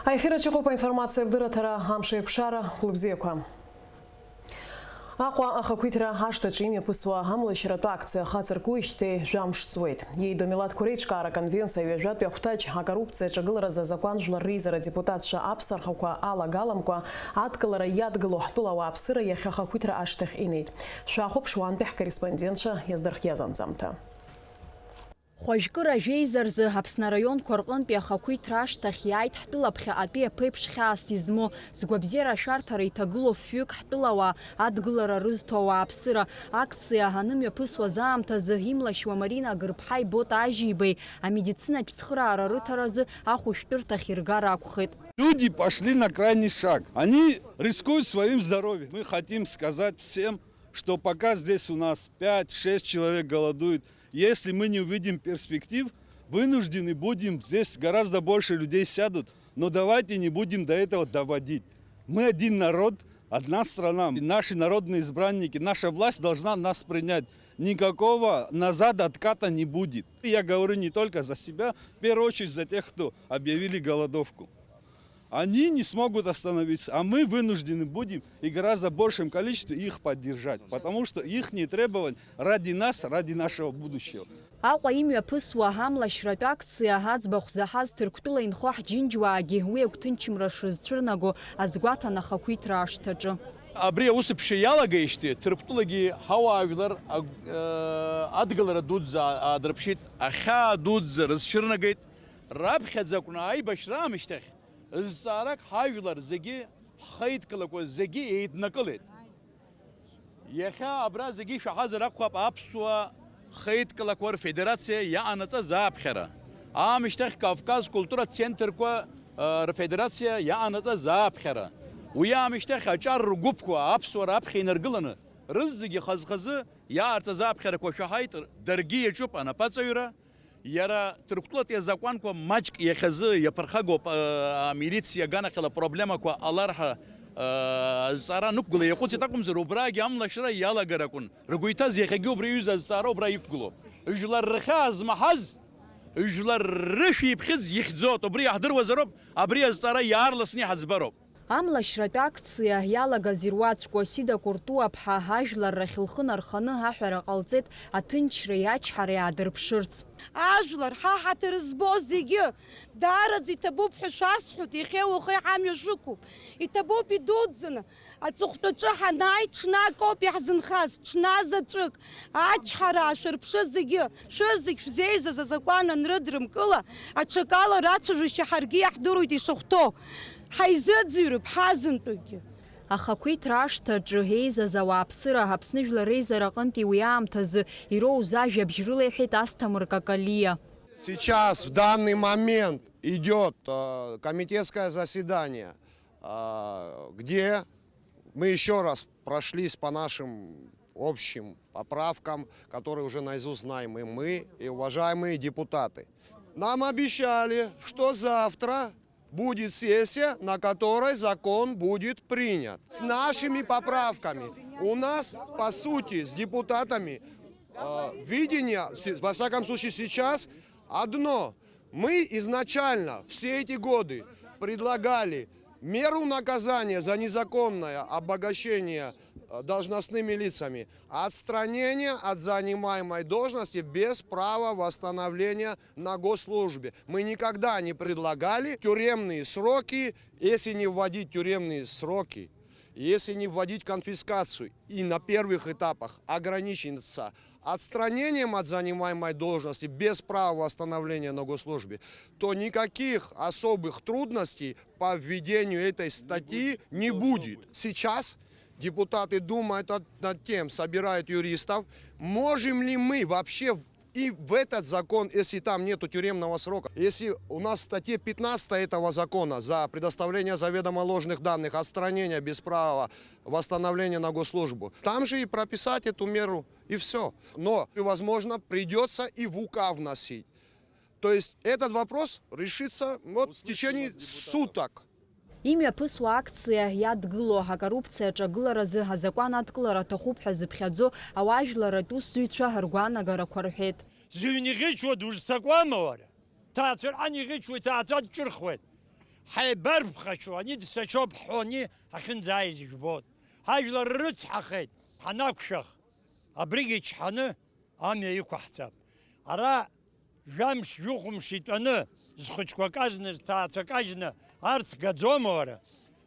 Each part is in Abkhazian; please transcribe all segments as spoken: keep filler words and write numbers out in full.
Аефир аҿы иҟоуп аинформациа абдырраҭара, амш еиқәшара, хәлыбзиақәа. Аҟәа ахақәиҭра ашҭаҿы имҩаԥысуа амлашьратәы акциа хацыркуеижьҭеи жәамш ҵуеит. Иеидоу милаҭқәа реиҿкаара аконвенциа ҩажәатәи ахәҭаҷ акоррупциа аҿагыларазы азакәан жәлар реизара адепутатцәа аԥсархақәа алагаламкәа адкылара иадгылоу ҳтәыла ауааԥсыра иахьа ахақәиҭра ашҭахь инеит. Шәахәаԥш уантәи ҳкорреспондентцәа иаздырхиаз анҵамҭа. Хәажәкыра жәеиза рзы Аԥсны араионқәа рҟынтәи ахақәиҭра ашҭахь иааит ҳтәыла ԥхьаҟатәи аԥеиԥш хьаас измоу, згәабзиара ашәарҭара иҭагылоу фҩык ҳтәылауаа, адгылара рызҭо ауааԥсыра. Акциа анымҩаԥысуаз аамҭазы имлашьуа Марина Гырԥҳаи Бота Ажьибеи амедицинатә цхыраара рыҭаразы ахәышәтәырҭахь иргар акәхеит. Люди пошли на крайний шаг. Они рискуют своим здоровьем. Мы хотим сказать всем, что пока здесь у нас пять-шесть человек голодуют, если мы не увидим перспектив, вынуждены будем, здесь гораздо больше людей сядут, но давайте не будем до этого доводить. Мы один народ, одна страна, и наши народные избранники, наша власть должна нас принять. Никакого назад отката не будет. Я говорю не только за себя, в первую очередь за тех, кто объявили голодовку. Они не смогут остановиться, а мы вынуждены будем и гораздо большем количестве их поддержать, потому что ихние требования ради нас, ради нашего будущего. Аҟәа имҩаԥысуа амлашьратә акциа аӡбахә заҳаз Ҭырқәтәыла инхо ҳџьынџьуаагьы уи агәҭынчымра шрызцәырнаго азгәаҭан ахақәиҭра ашҭаҿы. Абри аусеиԥш иалагеижьҭеи Ҭырқәтәылагьы ҳауаажәлар аг-, э, адгылара дуӡӡа аадырԥшит, ахьаа дуӡӡа рызцәырнагеит, раԥхьаӡа акәны аибашьра аамышьҭахь Зҵаарак ҳажәлар зегьы ҳхеидкылақәа зегьы еиднакылеит. Иахьа абра зегьы ишәаҳазар акәхап аԥсуа хеидкылақәа рфедерациа иаҟанаҵаз ааԥхьара. Аамышьҭахь Кавказ культуратә центрқәа, ы, рфедерациа иаҟанаҵаз ааԥхьара. Уи аамышьҭахь аҿар ргәыԥқәа аԥсуара аԥхьа инаргыланы, рызегьы хаз-хазы иаарҵаз ааԥхьарақәа шәаҳаит, даргьы иаҿуп анапаҵаҩра. Иара Ҭырқәтәылатәи азакәанқәа маҷк иахьазы иаԥырхагоуп, а, амилициа аганахьала апроблемақәа ҟалар ҳәа, а, азҵаара анықәгыла иаҟәыҵит акәымзар, убрагьы амлашьра иалагар акәын. Ргәы иҭаз иахьагьы убри аҩыза азҵаара убра иқәгылоуп. Жәлар рхьаа змаҳаз, жәлар рышәиԥхьыӡ ихьӡоит, убри иаҳдыруазароуп абри азҵаара иаарласны иҳаӡбароуп. Амлашьратә акциа иалагаз ируаӡәкуа Сида Кәыртуаԥҳа ажәлар рахь лхы нарханы аҳәара ҟалҵеит аҭынчреи ачҳареи аадырԥшырц. Ажәлар, ҳа ҳаҭыр збо зегьы, даараӡа иҭабуп ҳәа шәасҳәоит, иахьеи уахеи ҳамҩа шәықәуп. Иҭабуп идуӡӡаны, аҵыхәтәаҿы ҳанааи, ҽнак ауп иаҳзынхаз, ҽназаҵәык. Ачҳараа шәырԥшы зегьы, шәызегь шәзеизаз азакәан анрыдрымкыла, аҽакала рацәажәашьа ҳаргьы иаҳдыруеит ишахәҭоу. Ҳаизыӡырҩып ҳазынтәыкгьы. Ахақәиҭра ашҭаҿы еизаз ауааԥсыра Аԥсны Жәлар Реизара аҟынтәи уи аамҭазы ироуз ажәабжь рылеиҳәеит Асҭамыр Какалиа. Сейчас, в данный момент, идёт, э, комитетское заседание, э, где мы ещё раз прошлись по нашим общим поправкам, которые уже наизусть знаем и мы, и уважаемые депутаты. Нам обещали, что завтра будет сессия, на которой закон будет принят. С нашими поправками. У нас, по сути, с депутатами, э, видение, с-, во всяком случае сейчас, одно. Мы изначально все эти годы предлагали меру наказания за незаконное обогащение, э, должностными лицами, отстранение от занимаемой должности без права восстановления на госслужбе. Мы никогда не предлагали тюремные сроки, если не вводить тюремные сроки, если не вводить конфискацию и на первых этапах ограничиться отстранением от занимаемой должности без права восстановления на госслужбе, то никаких особых трудностей по введению этой статьи не будет. Сейчас депутаты думают над, над тем, собирают юристов, можем ли мы вообще в-, и в этот закон, если там нету тюремного срока, если у нас в статье пятнадцатой этого закона за предоставление заведомо ложных данных, отстранение без права восстановления на госслужбу, там же и прописать эту меру, и всё. Но, возможно, придётся и в указ вносить. То есть этот вопрос решится вот в течение суток. Имҩаԥысуа акциа иадгыло акоррупциа аҿагыларазы азакәан адкылара аҭахуп ҳәа зыԥхьаӡо ауаажәларратә усзуҩцәа ргәаанагарақәа рҳәеит. Зыҩн иӷьычуа дузҭакуама уара? Ҭаацәаран иӷьычуа иҭаацәа дҿырхуеит. Ҳаибарԥхашьо, ани дсачоуп ҳҳәо, ани ҳахьынӡааиз ижәбоит. Ҳажәлар рыцҳахеит, ҳанақәшәах, абригь ичҳаны амҩа иқәаҳҵап. Ара жәамш, жәохәымш итәаны, зхәыҷқәа кажьны, зҭаацәа кажьны, арҭ гаӡома, уара?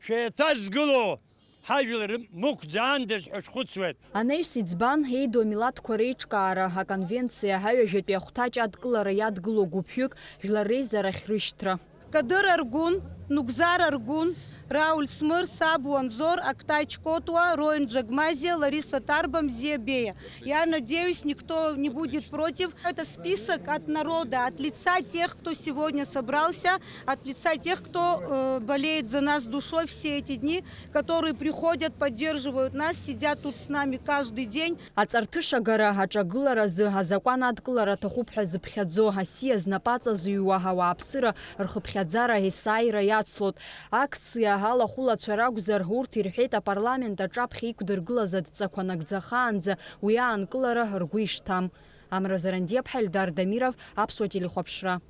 Шәеиҭазгыло ҳажәлар мықәӡаандаз ҳәа шәхәыцуеит. Анаҩс иӡбан, еидоу амилаҭқәа реиҿкаара аконвенциа аҩажәатәи ахәҭаҷ адкылара иадгылоу гәыԥҩык жәлар реизарахь рышьҭра. Кадыр Аргун, Нугзар Аргун, Рауль Смыр, Сабу Анзор, Актай Чкотуа, Роин Джагмазия, Лариса Тарба, Мзия Бея. Я надеюсь, никто не будет против. Это список от народа, от лица тех, кто сегодня собрался, от лица тех, кто, э, болеет за нас душой все эти дни, которые приходят, поддерживают нас, сидят тут с нами каждый день. Аҵарҭышагара аҿагыларазы азакәан адкылара аҭахуп ҳәа зыԥхьаӡо, асиа знапы аҵазҩуа ауааԥсыра рхыԥхьаӡара есааира иацлоит. Акциа алахәылацәа ракәзар, урҭ ирҳәеит, апарламент аҿаԥхьа иқәдыргылаз адҵақәа нагӡахаанӡа уи аанкылара ргәы ишҭам. Амра Зарандиаԥҳа, Ельдар Дамиров, Аԥсуа телехәаԥшра.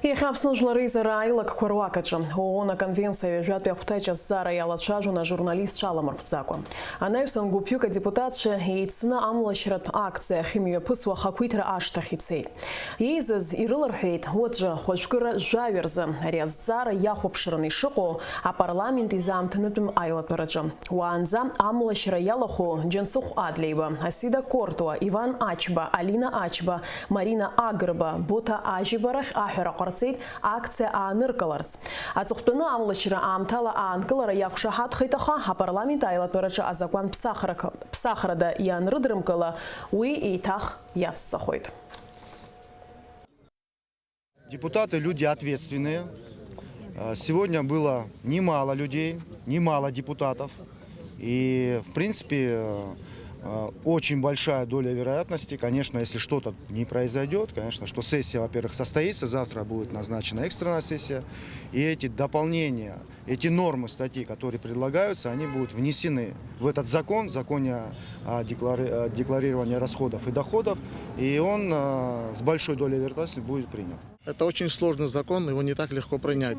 Иахьа Аԥсны жәлар реизара аилакқәа руак аҿы ООН аконвенциа ҩажәатәи ахәҭаҷ азҵаара иалацәажәон ажурналистцәа аламырхәӡакәа. Анаҩсан гәыԥҩык адепутатцәа еицны амлашьратә акциа ахьымҩаԥысуа ахақәиҭра ашҭахь ицеит. Еизаз ирыларҳәеит, уаҵәы, хәажәкыра жәаҩа рзы ари азҵаара иахәаԥшраны ишыҟоу апарламент изаамҭанытәым аилатәараҿы. Уаанӡа амлашьра иалахәу Џьансыхә Адлеиба, Асида Кортуа, Иван Ачба, Алина Ачба, Марина Агрба, Боҭа Ажьиба рахь аҳәара ҟарҵеит акциа ааныркыларц. Аҵыхәтәаны амлашьра аамҭала аанкылара иақәшаҳаҭхеит, аха апарламент аилатәараҿы азакәан ԥсахрак-, ԥсахрада ианрыдрымкыла, уи еиҭах иацҵахоит. Депутаты — люди ответственные. Э, сегодня было немало людей, немало депутатов. И, в принципе, э, э, очень большая доля вероятности, конечно, если что-то не произойдет, конечно, что сессия, во-первых, состоится, завтра будет назначена экстренная сессия, и эти дополнения, эти нормы статьи, которые предлагаются, они будут внесены в этот закон, законе о деклари-, о декларировании расходов и доходов, и он, э, с большой долей вероятности будет принят. Это очень сложный закон, его не так легко принять.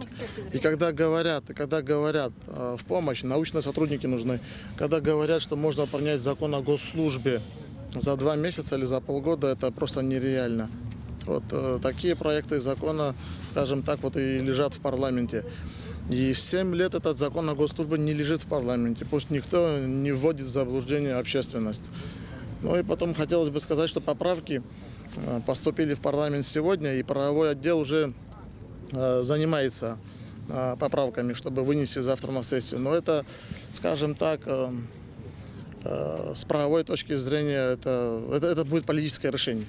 И когда говорят, и когда говорят, э, в помощь, научные сотрудники нужны, когда говорят, что можно принять закон о госслужбе за два месяца или за полгода, это просто нереально. Вот, э, такие проекты закона, скажем так, вот и лежат в парламенте. И семь лет этот закон о госслужбе не лежит в парламенте. Пусть никто не вводит в заблуждение общественность. Ну и потом хотелось бы сказать, что поправки, э, поступили в парламент сегодня, и правовой отдел уже, э, занимается, э, поправками, чтобы вынести завтра на сессию. Но это, скажем так, э, э, с правовой точки зрения, это, это, это будет политическое решение.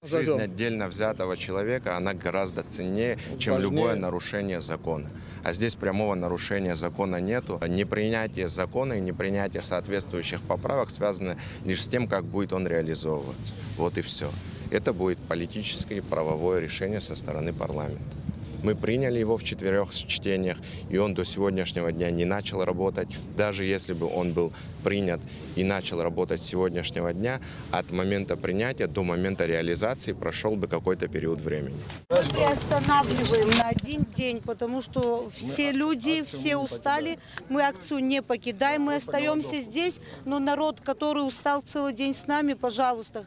Жизнь отдельно взятого человека, она гораздо ценнее, чем любое нарушение закона. А здесь прямого нарушения закона нету. Непринятие закона и непринятие соответствующих поправок связано лишь с тем, как будет он реализовываться. Вот и всё. Это будет политическое и правовое решение со стороны парламента. Мы приняли его в четырёх чтениях, и он до сегодняшнего дня не начал работать. Даже если бы он был принят и начал работать с сегодняшнего дня, от момента принятия до момента реализации прошёл бы какой-то период времени. Мы приостанавливаем на один день, потому что все люди, все устали. Мы акцию не покидаем, мы остаёмся здесь. Но народ, который устал целый день с нами, пожалуйста,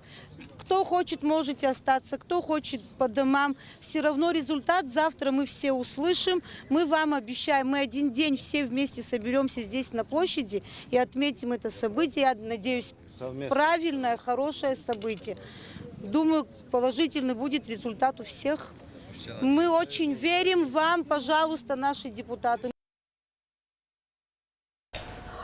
кто хочет, можете остаться, кто хочет по домам. Всё равно результат завтра мы все услышим. Мы вам обещаем, мы один день все вместе соберёмся здесь на площади и отметим это событие. Я надеюсь, правильное, хорошее событие. Думаю, положительный будет результат у всех. Мы очень верим вам, пожалуйста, наши депутаты.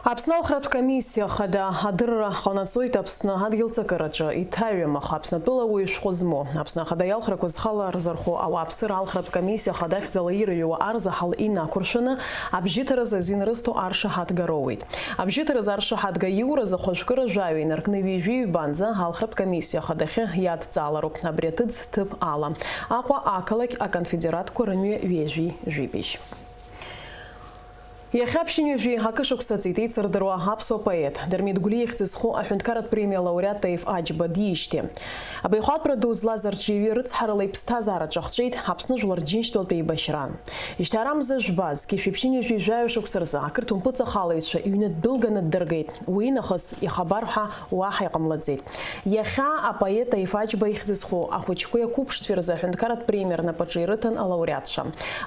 Аԥсны алхратә комиссиа хада адырра ҟанаҵоит Аԥсны адгьыл ҵакыраҿы иҭаҩым, аха Аԥснытәыла уаҩы шәҟәы змоу, Аԥсны ахада иалхрақәа зхала рзырхо ауааԥсыра алхратә комиссиа хада ахьӡала ирыҩуа арзаҳал инақәыршәаны абжьыҭаразы азин рызҭо аршаҳаҭга роуеит. Абжьыҭаразы аршаҳаҭга иуразы хәажәкыра жәаҩа инаркны ҩажәи ҩбанӡа алхратә комиссиа хадахьы иадҵаалароуп абри аҭыӡ ҭыԥ ала. Аҟәа ақалақь аконфедератқәа рымҩа ҩажәи жәибжь. Иахьа ԥшьынҩажәи акы шықәса ҵит еицырдыруа аԥсуа поет, Дырмит Гәлиа ихьӡ зху аҳәынҭқарратә премиа алауреат Таиф Аџьба диижьҭеи. Абаҩхатәра ду злаз арҿиаҩы рыцҳарала иԥсҭазаара ҿахҵәеит Аԥсны Жәлар Џьынџьтәылатә еибашьраан. Жьҭаарамза жәба, зқьи жәшәи ԥшьынҩажәи жәаҩа шықәса рзы ақырҭуа мпыҵахалаҩцәа иҩны ддәылганы ддыргеит, уи нахыс ихабар ҳәа уаҳа иҟамлаӡеит. Иахьа апоет Таиф Аџьба ихьӡ зху ахәыҷқәеи ақәыԥшцәеи рзы аҳәынҭқарратә премиа рнапаҿы ирыҭан алауреатцәа.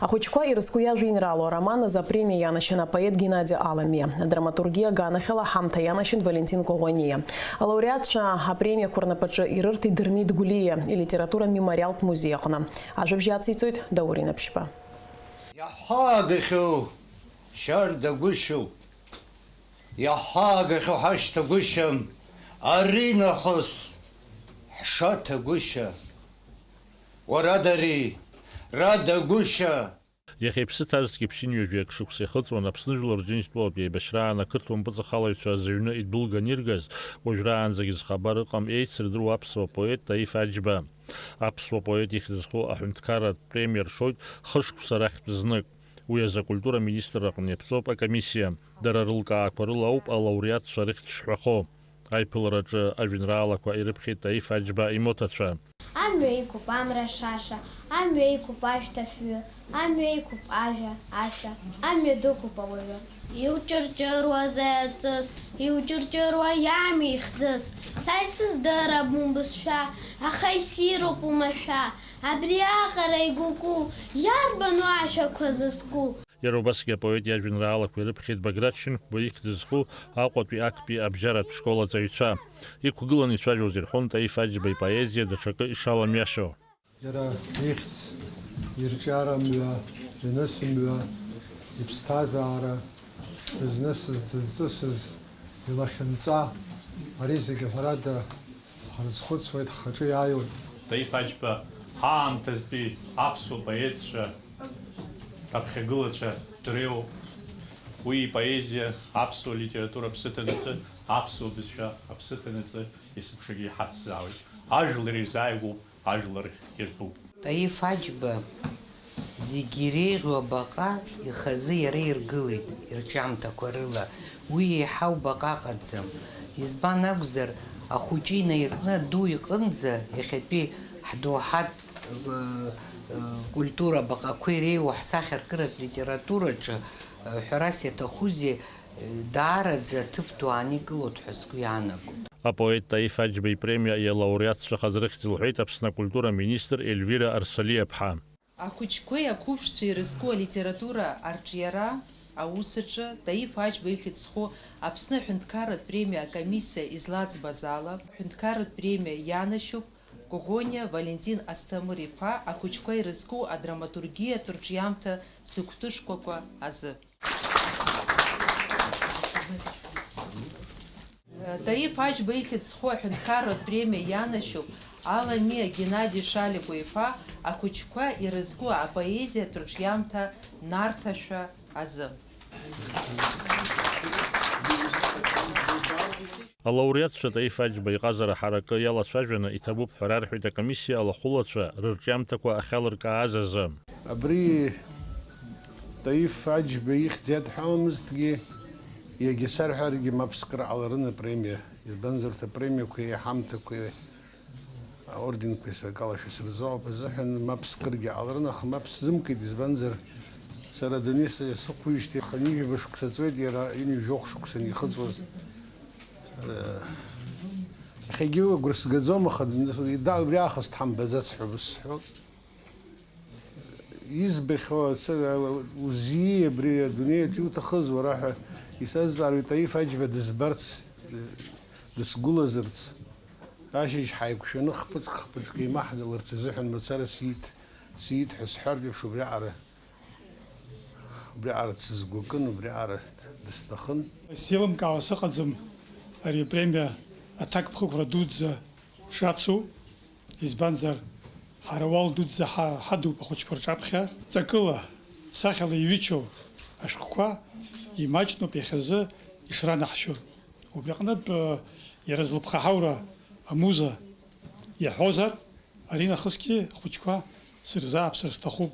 Ахәыҷқәа ирызку иажәеинраалоу ароман азы апремиа ианашьан апоет Геннади Аламиа, адраматургиа аганахьала ҳамҭа ианашьан Валентин Коӷониа. Алауреатцәа апремиақәа рнапаҿы ирырҭеит Дырмит Гәлиа илитература мемориалтә музеи аҟны. Ажәабжь ациҵоит Даур Инаԥшьба. Иаҳхаагахьоу шьарда гәышьоуп. Иаҳхаагахьоу ҳашьҭагәышьам, ари нахыс ҳшаҭагәышьа. Уара дари, радагәышьа! Иахьа иԥсы ҭазҭгьы ԥшьынҩажәи акы шықәса ихыҵуан Аԥсны Жәлар Џьынџьтәылатә еибашьраан ақырҭуа мпыҵахалаҩцәа зыҩны идәылган иргаз, уажәраанӡагьы зхабар ыҟам еицырдыруа аԥсуа поет Таиф Аџьба. Аԥсуа поет ихьӡ зху аҳәынҭқарратә премиа ршоит хышықәса рахьтә знык. Уи азы акультура аминистрра аҟны иаԥҵоуп акомиссиа. Дара рылкаақәа рыла ауп алауреатцәа рыхьӡ шҳәахо. Аиԥылараҿы ажәеинраалақәа ирыԥхьеит Таиф Аџьба имоҭацәа. Амҩа иқәуп амра шаша, амҩа иқәуп ашәҭ афҩы, амҩа иқәуп ажәа, ашәа, амҩа дықәуп ауаҩы. Иуҷырҷыруазеи аҵыс, иуҷырҷыруа иами ихьӡыс, са исыздырам убызшәа, аха иссируп умашәа, абриаҟара игәыку, иарбану ашәақәа зызку? Иара убасгьы апоет иажәеинраалақәа ирыԥхьеит Баграт Шьынқәба ихьӡ зху Аҟәатәи актәи абжьаратә школ аҵаҩцәа. Иқәгыланы ицәажәоз ирҳәон Таиф Аџьба ипоезиа даҽакы ишаламҩашьо. Иара ихьӡ, ирҿиара мҩа, иныс мҩа, иԥсҭазаара, дызнысыз, дызҵысыз, илахьынҵа, ари зегьы ҳәарада ҳарызхәыцуеит, ҳхаҿы иааиуеит. Таиф Аџьба ҳаамҭазтәи аԥсуа поетцәа раԥхьагылацәа дреиуоуп. Уи ипоезиа аԥсуа литература аԥсы ҭанаҵы, аԥсуа бызшәа аԥсы ҭанаҵы есымшагьы иҳацзаауеит. Ажәлар ирзааигәоуп, ажәлар иртәуп. Таиф Аџьба зегьы иреиӷьу абаҟа ихазы иара иргылеит ирҿиамҭақәа рыла. Уи еиҳау баҟа ыҟаӡам. Избан акәзар, ахәыҷы инаиркны аду иҟынӡа иахьатәи ҳдоуҳатә, ы, ы, культура баҟақәа иреиуоу ҳсахьаркыратә литератураҿы, ы, ҳәарас иаҭахузеи, ы, даараӡа аҭыԥ ду ааникылоит ҳәа сгәы иаанагоит. Апоет Таиф Аџьба ипремиа иалауреатцәахаз рыхьӡ лҳәеит Аԥсны акультура аминистр Ельвира Арсалиаԥҳа. Ахәыҷқәеи ақәыԥшцәеи ирызку алитература арҿиара аус аҿы Таиф Аџьба ихьӡ зху Аԥсны аҳәынҭқарратә премиа акомиссиа излаӡбаз ала, аҳәынҭқарратә премиа ианашьоуп Коӷониа Валентин Асҭамыр-иԥа ахәыҷқәа ирызку адраматургиатә рҿиамҭа сыкәты шкәакәа азы. Таиф Аџьба ихьӡ зху аҳәынҭқарратә премиа ианашьоуп Аламиа Геннади Шалиго-иԥа ахәыҷқәа ирызку апоезиатә рҿиамҭа Нарҭашәа азы. Алауреатцәа Таиф Аџьба иҟазара ҳаракы иалацәажәаны иҭабуп ҳәа рарҳәеит акомиссиа алахәылацәа рырҿиамҭақәа ахьалыркааз азы. Абри Таиф Аџьба ихьӡ иадҳәаламызҭгьы, иагьа сарҳәаргьы мап скыр ҟаларын апремиа. Избанзар, урҭ апремиақәеи аҳамҭақәеи аорденқәеи саркалашәа сырзыҟоуп азыҳәан мап скыргьы ҟаларын, аха мап сзымкит, избанзар, сара адунеи са-, сықәижьҭеи хынҩажәаба шықәса ҵуеит, иара ҩынҩажәохә шықәса анихыҵуаз. Э, иахьагьы агәра сгаӡом, аха да-, убри аахыс дҳамбаӡац ҳәа ус сҳәоит. Избахьоу, цы-, узиеи абри адунеиаҿ иуҭахыз уара ҳәа исазҵааит Таиф Аџьба дызбарц, дысгәылазырц. Ашьыжь ҳаиқәшәаны хԥыҿк-хԥыҿк еимаҳдаларц азыҳәан мацара сиит, сиит ҳәа сҳәартә еиԥш убриаҟара, убриаҟара дсызгәыкын, убриаҟара дысҭахын. Исеилымкаауа сыҟаӡам ари апремиа аҭакԥхықәра дуӡӡа шацу, избанзар, ҳара уал дуӡӡа ҳа-, ҳадуп ахәыҷқәа рҿаԥхьа. Ҵакыла, сахьала иҩычоу ашәҟәқәа имаҷноуп иахьазы ишранаҳшьо. Убри аҟнытә, э, иара злыԥхаҳаура амуза иаҳәозар, аринахысгьы ахәыҷқәа сырзааԥсар сҭахуп.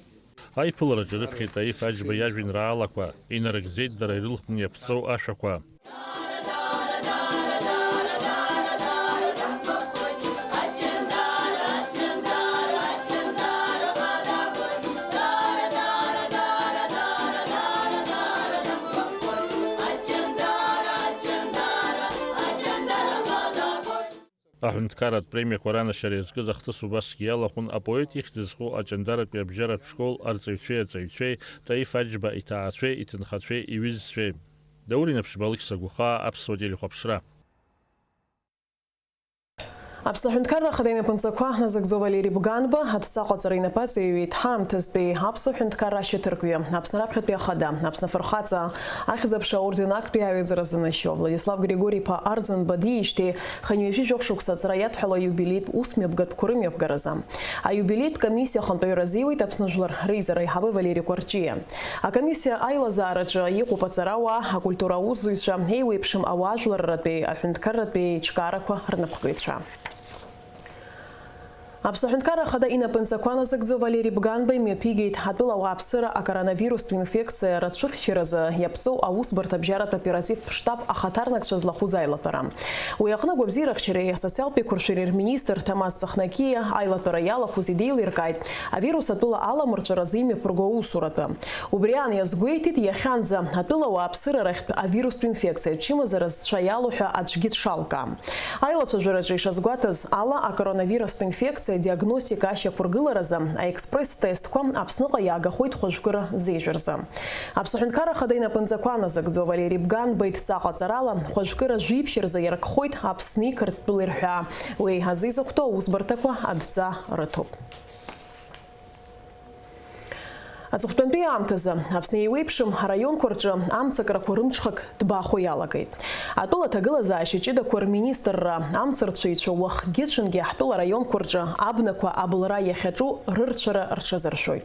Аиԥылараҿы ирыԥхьеит Таиф Аџьба иажәеинраалақәа, инарыгӡеит дара ирылхны иаԥҵоу ашәақәа. Аҳәынҭқарратә премиақәа ранашьара иазкыз ахҭыс убасгьы иалахәын апоет ихьӡ зху Аҷандаратәи абжьаратә школ арҵаҩцәеи аҵаҩцәеи, Таиф Аџьба иҭаацәеи иҭынхацәеи иҩызцәеи. Даур Инаԥшьба, Алықьса Гәыхаа, Аԥсуа телехәаԥшра. Аԥсны Аҳәынҭқарра Ахада инапынҵақәа назыгӡо Валери Бганба адҵаҟаҵара инапаҵаҩуеит ҳаамҭазтәи Аԥсуа Ҳәынҭқарра ашьаҭаркҩы, Аԥсны раԥхьатәи Ахада, Аԥсны Афырхаҵа, Ахьӡ-аԥша аорден актәи аҩаӡара занашьо Владислав Григори-иԥа Арӡынба диижьҭеи хынҩажәи жәохә шықәса аҵра иадҳәало аиубилеитә ус мҩаԥгатәқәа рымҩаԥгаразы. Аиубилеитә комиссиа ахантәаҩы разиуеит Аԥсны жәлар реизара аиҳабы Валери Кәарҷиа. Акомиссиа аилазаараҿы иҟоуп аҵарауаа, акультура аусзуҩцәа, еиуеиԥшым ауаажәларратәи, аҳәынҭқарратәи еиҿкаарақәа рнапхгаҩцәа. Аԥсны Аҳәынҭқарра Ахада инапынҵақәа назыгӡо Валери Бганба имҩаԥигеит атәыла ауааԥсыра акоронавирустә инфекциа рацәыхьчаразы иаԥҵоу аусбарҭабжьаратә оперативтә штаб ахаҭарнакцәа злахәыз аилатәара. Уи аҟны агәабзиарахьчареи асоциалтә еиқәыршәареи рминистр Ҭамаз Цахнакиа аилатәара иалахәыз идеилиркааит авирус атәыла аламырҵәаразы имҩаԥырго аусуратәы. Убри аан иазгәеиҭеит, иахьанӡа атәыла ауааԥсыра рахьтә авирустә инфекциа ачымазара зцәа иалоу ҳәа аӡәгьы дшалкаам. Аилацәажәараҿы ишазгәаҭаз ала, акоронавирустә инфекциа адиагностика ашьақәыргыларазы аекспресс-тестқәа Аԥсныҟа иаагахоит хәажәкыра зеижә рзы. Аԥсны Аҳәынҭқарра Ахада инапынҵақәа назыгӡо Валери Бганба идҵа ҟаҵарала хәажәкыра жәиԥшь рзы иаркхоит Аԥсни Қырҭтәылеи рҳәаа. Уи азы изыхәҭоу аусбарҭақәа адҵа рыҭоуп. Аҵыхәтәантәи аамҭазы Аԥсны еиуеиԥшым араионқәа рҿы амцакрақәа рымҽхак ҭбаахо иалагеит. Атәыла аҭагылазаашьа ҷыдақәа рминистрра амцарцәаҩцәа уахгьы-ҽынгьы ҳтәыла араионқәа рҿы абнақәа аблра иахьаҿу рырцәара рҽазыршәоит.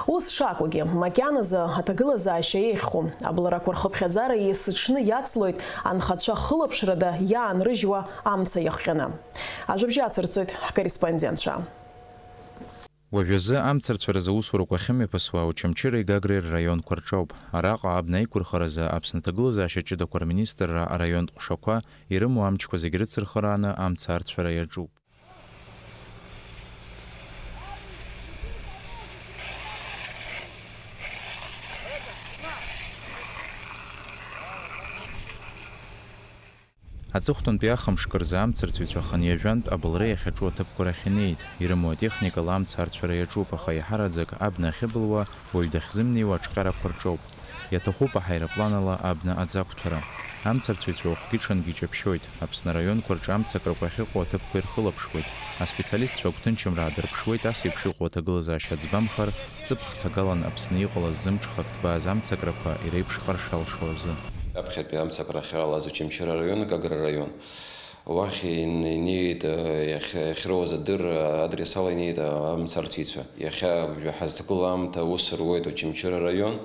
Ус шакәугьы, макьаназы аҭагылазаашьа еиӷьхом. Аблрақәа рхыԥхьаӡара есыҽны иацлоит анхацәа хылаԥшрада иаанрыжьуа амца иахҟьаны. Ажәабжь ацырҵоит ҳкорреспондентцәа. Уажәазы амцарцәаразы аусурақәа ахьымҩаԥысуа Очамчыреи Гагреи рраионқәа рҿоуп. Араҟа абна аиқәырхаразы Аԥсны аҭагылазаашьа ҷыдақәа рминистрра араионтә ҟәшақәа ирымоу амчқәа зегь рыцырхырааны амца арцәара иаҿуп. Аҵыхәтәантәи ахымшк рзы амцарцәаҩцәа хынҩажәантә аблра иахьаҿу аҭыԥқәа рахь инеит. Ирымоу атехникала амца арцәара иаҿуп, аха еиҳараӡак абна ахьыбылуа, уаҩ дахьзымнеиуа аҿҟьарақәа рҿоуп. Иаҭахуп аҳаирпланала абна аӡақәҭәара. Амцарцәаҩцәа уахгьы-ҽынгьы иҷаԥшьоит. Аԥсны араионқәа рҿы амцакрақәа ахьыҟоу аҭыԥқәа ирхылаԥшуеит. Аспециалистцәа агәҭынчымра аадырԥшуеит ас еиԥш иҟоу аҭагылазаашьа аӡбамхар, ҵыԥх ҭагалан Аԥсны иҟалаз зымҽхак ҭбааз амцакрақәа иреиԥшхар шалшо азы. Аԥхьатәи амцакрахь иҟалаз Очамчыра араион, Гагра араион. Уахь ин-, инеит, э, иахь-, иахьроуаз адырра адрес ала инеит, э, амцарцәаҩцәа. Иахьа ҳазҭагылоу аамҭа аус руеит Очамчыра араион,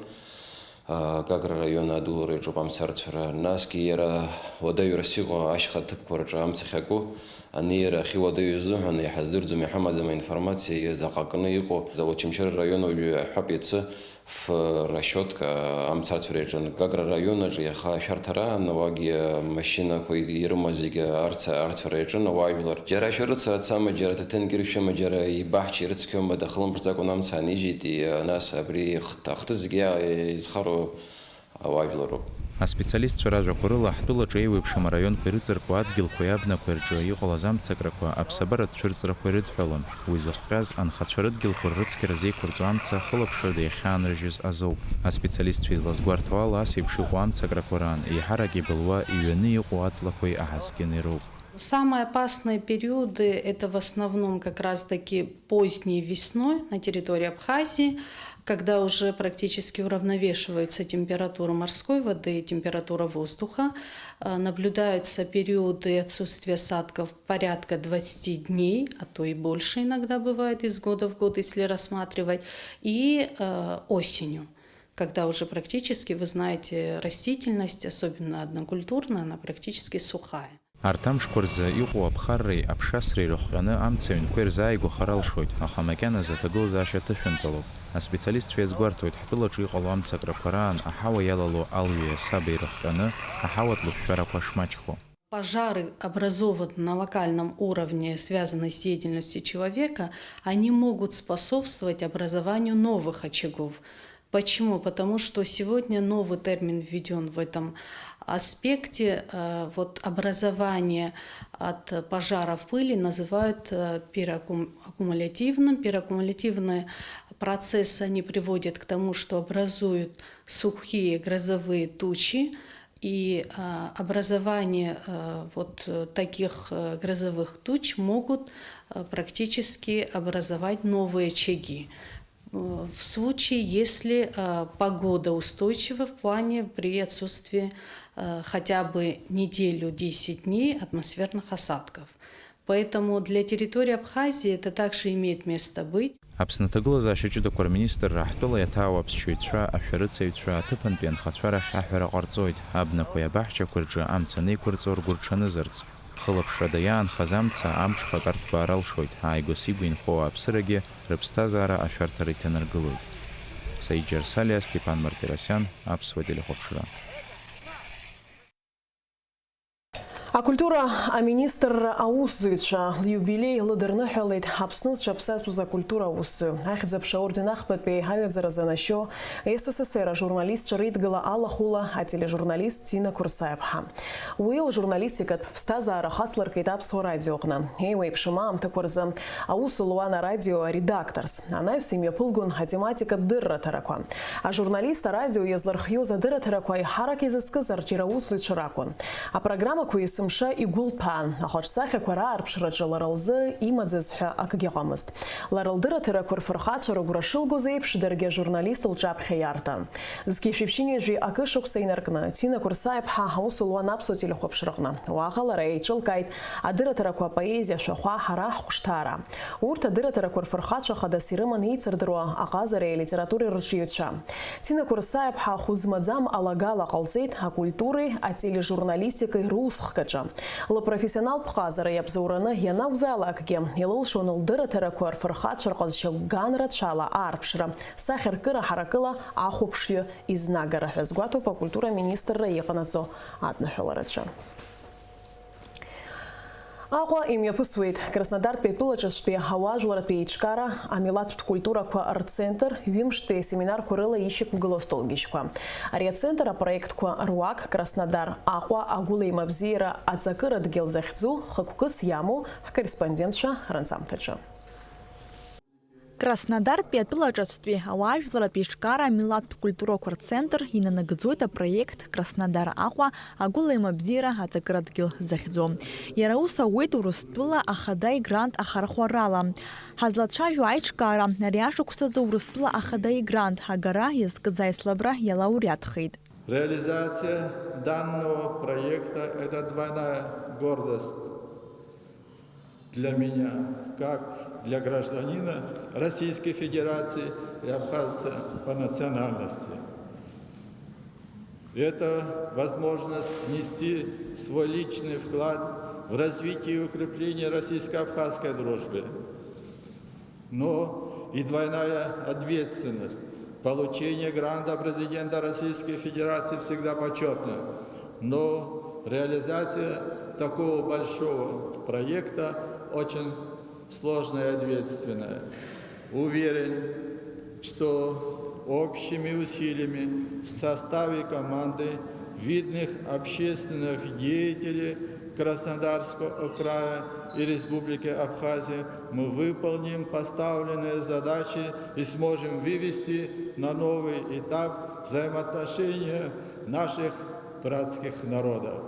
э, Гагра араион адулара иаҿуп амцарцәара. Насгьы иара уадаҩрас иҟоу ашьха ҭыԥқәа рҿы амца ахьаку анеира ахьуадаҩу азыҳәан иҳаздырӡом, иҳамаӡам аинформациа заҟа кны иҟоу. Очамчыра араион уажәы ҳәап иацы ф-, расчиотка амцарцәара иаҿын. Гагра араион аҿы иаха ашәарҭара аан, уагьы амашьынақәа ирымаз зегьы арца-, арцәара иаҿын ауаажәлар. Џьара ашәарыцара цама, џьара аҭаҭынгьы ршәыма, џьара ибаҳча ирыцқьома, дахылымԥырҵакәан амца анижьит, и-, нас абри хҭ-, ахҭыс зегьы иа-, изхароу ауаажәлароуп. Аспециалистцәа ражәақәа рыла, ҳтәылаҿы еиуеиԥшым араионқәа ирыҵаркуа адгьылқәеи абнақәеи рҿы иҟалаз амцакрақәа аԥсабаратә цәырҵрақәа ирыдҳәалон. Уи зыхҟьаз, анхацәа рыдгьылқәа ррыцқьара зеиқәырҵо амца ахылаԥшрада иахьаанрыжьыз азоуп. Аспециалистцәа излазгәарҭо ала, ас еиԥш иҟоу амцакрақәа раан еиҳарак ибылуа иҩаны иҟоу аҵлақәеи аҳаскьыни роуп. Самые опасные периоды — это в основном как раз-таки поздней весной на территории Абхазии, когда уже практически уравновешиваются температура морской воды и температура воздуха. Э, наблюдаются периоды отсутствия осадков порядка двадцати дней, а то и больше иногда бывает из года в год, если рассматривать, и, э, осенью, когда уже практически, вы знаете, растительность, особенно однокультурная, она практически сухая. Арҭ амшқәа рзы иҟоу аԥхарреи аԥшасреи рыхҟьаны амца аҩнқәа ирзааигәахар алшоит, аха макьаназы аҭагылазаашьа аҭышәынтәалоуп. Аспециалистцәа иазгәарҭоит, ҳтәылаҿы иҟало амцакрақәа раан аҳауа иалало алҩеи асаби ирыхҟьаны аҳауатә лышәшәарақәа шмаҷхо. Пожары, образованные на локальном уровне, связанные с деятельностью человека, они могут способствовать образованию новых очагов. Почему? Потому что сегодня новый термин введён в этом аспекте. Э, вот образование от пожаров пыли называют, э, переаккум-, аккумулятивным. Переаккумулятивные процессы, они приводят к тому, что образуют сухие грозовые тучи, и, а, образование, э, вот, э, таких, э, грозовых туч могут, э, практически образовать новые очаги. Э, в случае, если, э, погода устойчива в плане при отсутствии, э, хотя бы неделю, десять дней атмосферных осадков. Поэтому для территории Абхазии это также имеет место быть. Аԥсны аҭагылазаашьа ҷыдақәа рминистрра ҳтәыла иаҭаау аԥсшьаҩцәа, ашәарыцаҩцәа, аҭыԥантәи анхацәа рахь аҳәара ҟарҵоит, абнақәеи абаҳчақәеи рҿы амца анеиқәырҵо ргәырҽанызарц. Хылаԥшра даиаанхаз амца амҽхак арҭбаар алшоит, ааигәа-сигәа инхо ауааԥсырагьы рыԥсҭазаара ашәарҭара иҭанаргылоит. Саид Џьарсалиа, Степан Мартиросиан, Аԥсуа телехәаԥшра. Акультура аминистрра аусзуҩцәа лиубилеи лыдырныҳәалеит Аԥсны зҽаԥсазтәыз акультура аусзуҩ. Ахьӡ-аԥша аорден ахԥатәи аиҳаҩаӡара занашьо С С С Р ажурналистцәа реидгыла алахәыла атележурналист Ҭина Қәырсаиаԥҳа. Уи лжурналистикатә ԥсҭазаара хацлыркит Аԥсуа радиоҟны. Еиуеиԥшым аамҭақәа рзы аус луан арадио аредакторс. Анаҩс имҩаԥылгон атематикатә дырраҭарақәа. Ажурналист арадио иазлырхиоз адырраҭарақәа аиҳарак изызкыз арҿиара аусзуҩцәа ракәын. Апрограммақәа есымша игәылҭәаан, ахаҿсахьақәа раарԥшраҿы лара лзы имаӡаз ҳәа акгьы ыҟамызт. Лара лдырраҭарақәа рфырхацәа рыгәра шылгоз еиԥш, даргьы ажурналист лҿаԥхьа иартын. Зқьи жәшәи ԥшьынҩажәи акы шықәса инаркны, Ҭина Қәырсаиаԥҳа аус луан Аԥсуа телехәаԥшраҟны. Уаҟа лара еиҿылкааит адырраҭарақәа, апоезиа ашәахәа, ҳара ҳхәышҭаара. Урҭ адырраҭарақәа рфырхацәа хадас ирыман еицырдыруа аҟазареи алитературеи рырҿиаҩцәа. Ҭина Қәырсаиаԥҳа хәы змаӡам алагала ҟалҵеит акультуреи атележурналистикеи русхкаҿы. Лпрофессионалтә ҟазара иабзоураны ианакәзаалакгьы, илылшон лдырраҭарақәа рфырхацәа рҟазшьақәган рацәала аарԥшра, сахьаркыра ҳаракыла ахәаԥшҩы изнагара ҳәа азгәаҭоуп акультура аминистрра иҟанаҵо адныҳәалараҿы. Аҟәа имҩаԥысуеит Краснодартәи атәылаҿацәтәи ауаажәларратә еиҿкаара амилаҭтә культурақәа рцентр ҩымштәи асеминарқәа рыла ишьақәгылоу астолгьежьқәа. Ари ацентр апроектқәа руак Краснодар, Аҟәа, Агәылеимабзиара, Аҵакыра дгьыл захьӡу хықәкыс иамоу ҳкорреспондентцәа ранҵамҭаҿы. Краснодартәи атәылаҿацәтәи ауаажәларратә еиҿкаара амилаҭтә культурақәа рцентр инанагӡоит апроект Краснодар Аҟәа, Агәылеимабзиара, Аҵакыра дгьыл захьӡу. Иара ус ауеит Урыстәыла ахадаи грант ахархәарала. Ҳазлацәажәо аиҿкаара ари ашықәсазы Урыстәыла ахадаи грант агара иазкыз аицлабра иалауреатхеит. Реализация данного проекта — это двойная гордость для меня, как для гражданина Российской Федерации и абхазца по национальности. Это возможность внести свой личный вклад в развитие и укрепление российско-абхазской дружбы. Но и двойная ответственность. Получение гранта президента Российской Федерации всегда почетно, но реализация такого большого проекта очень сложная и ответственная. Уверен, что общими усилиями в составе команды видных общественных деятелей Краснодарского края и Республики Абхазия мы выполним поставленные задачи и сможем вывести на новый этап взаимоотношения наших братских народов.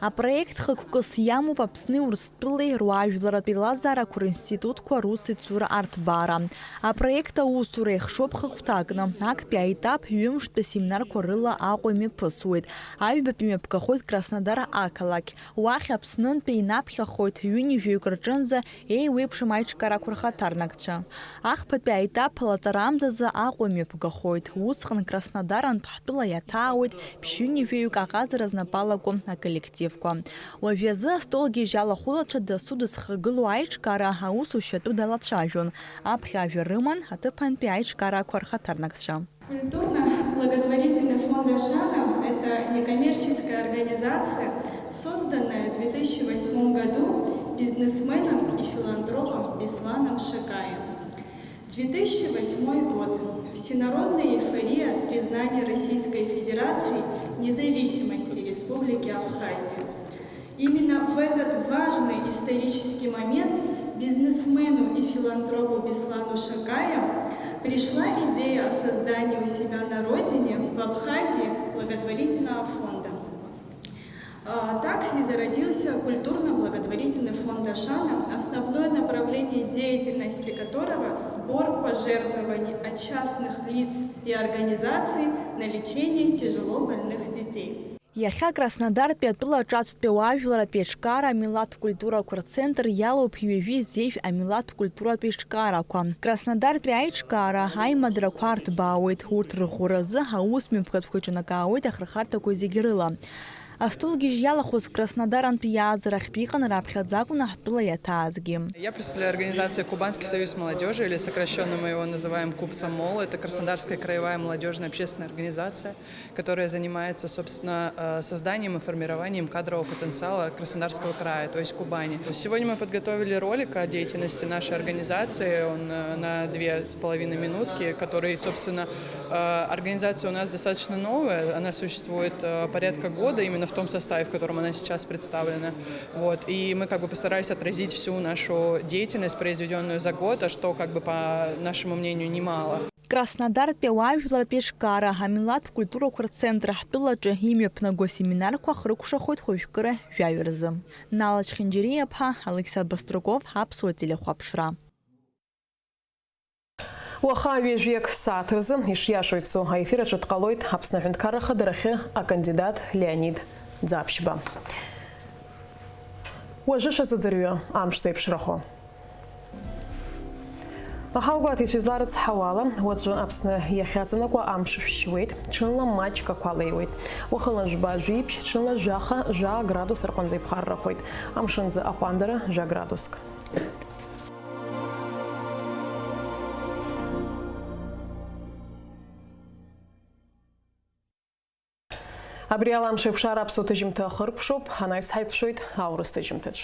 Апроект хықәкыс иамоуп Аԥсни Урыстәылеи руаажәларратә еилазаарақәа ринститутқәа русеицура арҭбаара. Апроект аусура ихшоуп хықәкы аҟны. Актәи аетап ҩымштәи асеминарқәа рыла Аҟәа имҩаԥысуеит. Аҩбатәи мҩаԥгахоит Краснодар ақалақь. Уахь Аԥснынтәи инаԥхьахоит ҩынҩажәаҩык рҿынӡа еиуеиԥшым аиҿкаарақәа рхаҭарнакцәа. Ахԥатәи аетап лаҵарамзазы Аҟәа имҩаԥгахоит. Усҟан Краснодарантә ҳтәыла иаҭаауеит ԥшьынҩажәаҩык аҟазара знапы алаку аколлектив. Уажәазы астолгьежь алахәылацәа дасу дызхагылоу аиҿкаара аусушьа атәы далацәажәон, аԥхьа ажәа рыман аҭыԥантәи аиҿкаарақәа рхаҭарнакцәа. Культурно-благотворительный фонд «Ашана» — это некоммерческая организация, созданная в две тысячи восьмом году бизнесменом и филантропом Бесланом Шакаем. Две тысячи восьмой год. Всенародная эйфория от признания Российской Федерации независимости Республики Абхазия. Именно в этот важный исторический момент бизнесмену и филантропу Беслану Шакаю пришла идея о создании у себя на родине, в Абхазии, благотворительного фонда. А, так и зародился культурно-благотворительный фонд «Ашана», основное направление деятельности которого — сбор пожертвований от частных лиц и организаций на лечение тяжело больных детей. Иахьа Краснодартәи атәыла аҿацтәи ауаажәларратә еиҿкаара амилаҭтә культурақәа рцентр иалоуп ҩажәи зежә амилаҭтә культуратә еиҿкаарақәа. Краснодартәи аиҿкаара аимадрақәа арҭбаауеит, урҭ рӷәӷәаразы аусмҩаԥгатәқәа иҿанакаауеит ахырхарҭақәа зегьы рыла. Астолгьежь иалахәыз Краснодарантәи иааз рахьтә иҟан раԥхьаӡа акәын ҳтәыла иаҭаазгьы. Я представляю организацию Кубанский союз молодежи, или сокращенно мы его называем Кубсомол. Это Краснодарская краевая молодежная общественная организация, которая занимается, собственно, э, созданием и формированием кадрового потенциала Краснодарского края, то есть Кубани. Сегодня мы подготовили ролик о деятельности нашей организации, он э, на две с половиной минутки, который, собственно, э, организация у нас достаточно новая, она существует э, порядка года именно в том составе, в котором она сейчас представлена. Вот. И мы как бы постарались отразить всю нашу деятельность, произведенную за год, а что, как бы, по нашему мнению, немало. Краснодартәи ауаажәлартә еиҿкаара амилаҭтә культурақәа рцентр ҳтәылаҿы имҩаԥнаго асеминарқәа хрыкәшахоит хәажәкыра жәаҩа рзы. Нала Чхинџьариа-ԥҳа, Алықьса Баструков, Аԥсуа телехәаԥшра. Уаха ҩажәиак сааҭ рзы ишиашоу ицо аефир аҿы дҟалоит Аԥсны Аҳәынҭқарра Ахадарахьы акандидат Леонид Ӡаԥшьба. Уажәы шәазыӡырҩы амш зеиԥшрахо. Аҳауагәаҭаҩцәа изларыцҳауа ала, уаҵәы Аԥсны иахьаҵанакуа амш шәшьуеит, ҽынла маҷк ақәа леиуеит. Уахынла жәба-жәиԥшь, ҽынла жәаха, жәаа градус рҟынӡа иԥхаррахоит. Амшынӡы аҟәандара жәа градуск. Абри ала амш еиқәшара аԥсуа ҭыжьымҭа ахыркәшоуп, анаҩс ҳаиқәшәоит аурыс ҭыжьымҭаҿ.